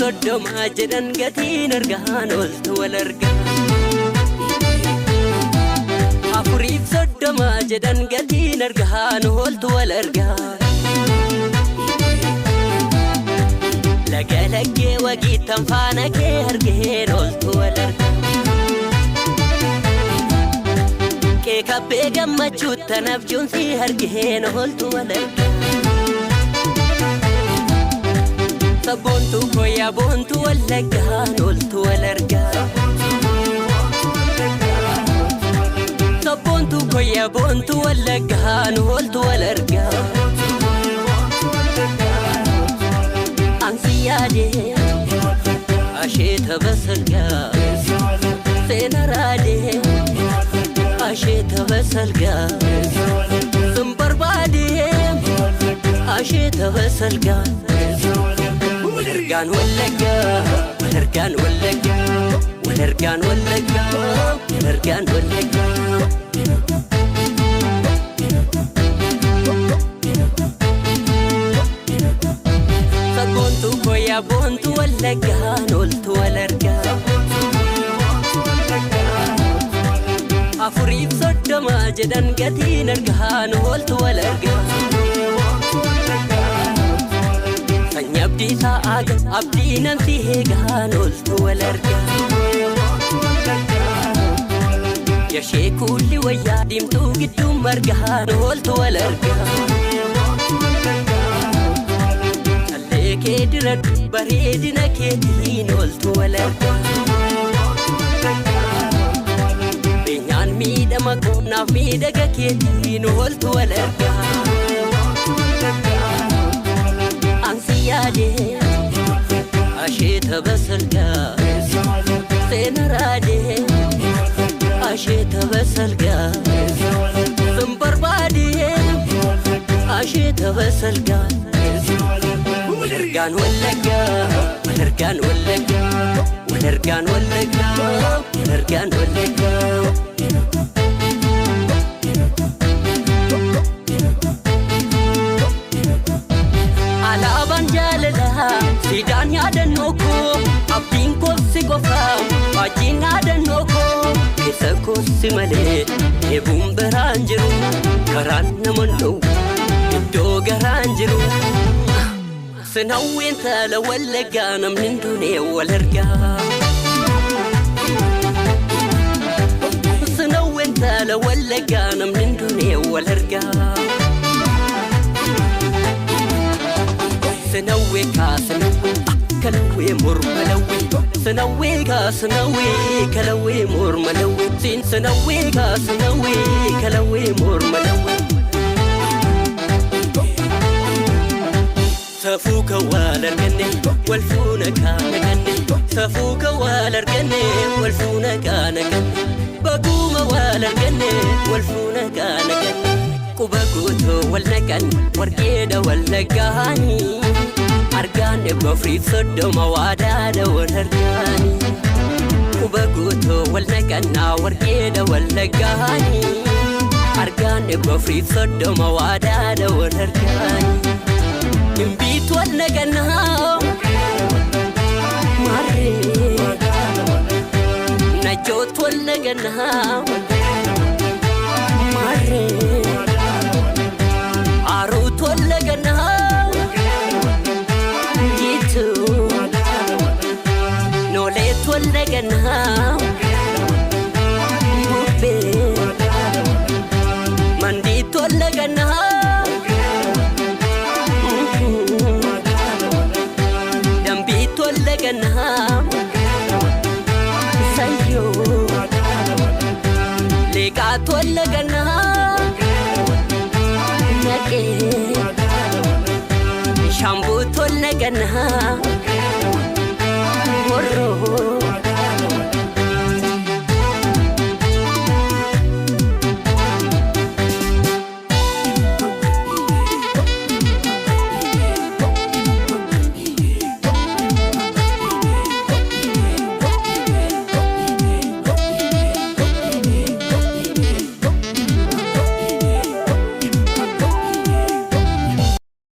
30 jedhan gatiin argaan oltu wal argaa. 34 jedhan gatiin argaan oltu wal argaa. Laga laggee wagiittan faana kee argeen oltu wal argaa. Qeekabbee gammachuuttan abjuun si argeen oltu wal argaa. Sabboontuu koyyaa boontuu wallaggaan oltu wal argaa. Sabboontuu koyyaa boontuu wallaggaan oltu wal argaa. Ansi yaadee asheeta basalgaa seena raadee asheeta basalgaa sun barbaadee asheeta basalgaa. Walargaan wallaggaa walargaan wallaggaa walargaan wallaggaa walargaan wallaggaa. Sabboontuu koyyaa boontuu wallaggaan oltu wal argaa. 34 jedhan gatiin argaan oltu wal argaa. Sanyii abdii sa'aaga abdii namsi eegaan oltu wal argaa. Yashee kuulli wayyaa diimtuu gidduun margaan oltu wal argaa. Callee kee diradhu bareedina keetiin oltu wal argaa. Beenyaan miidhama koonaaf miidhaga keetiin oltu wal argaa. Ansi yaadee asheeta basalgaa seena raadee asheeta basalgaa sun barbaadee asheeta basalgaa. Walargaan wallaggaa walargaan wallaggaa walargaan wallaggaa walargaan wallaggaa. Alaabaan jaalalaa siidaan yaadannoo koo abdiin koossi qofaa faajjiin yaadannoo koo keessa koossi malee eebuun biraan jiru karaan nama dhowwu iddoo garaan jiru. Sinawween taala wallaggaa namni hin duune wal argaa. Sinawween taala wallaggaa namni hin duune wal argaa. Sinawwee kaasinawwee kalawwee morma lawwee sinawwee kaasinawwee kalawwee morma lawwee siin sinawwee kaasinawwee kalawwee morma lawwee. Safuu kan wal arganne wal fuuna kaana ganne safuu kan wal arganne wal fuuna kaana ganne baguuma wal arganne wal fuuna kaana ganne quba guutuu wal naqan warqeedha wal naggaanii argaan 34 waadaadha wal argaanii quba guutuu wal naqannaa warqeedha wal naggaanii argaan 34 waadaadha wal argaanii. Imbiitu wal naqannaa maarree najjootu wal naqannaa maarree haaruutu wal naqannaa jiituu nooleetu wal naqannaa bubbee mandiitu wal naqannaa. Dambiitu wal naqannaa sayyoo leeqaatu wal naqannaa naqee shambuutu wal naqannaa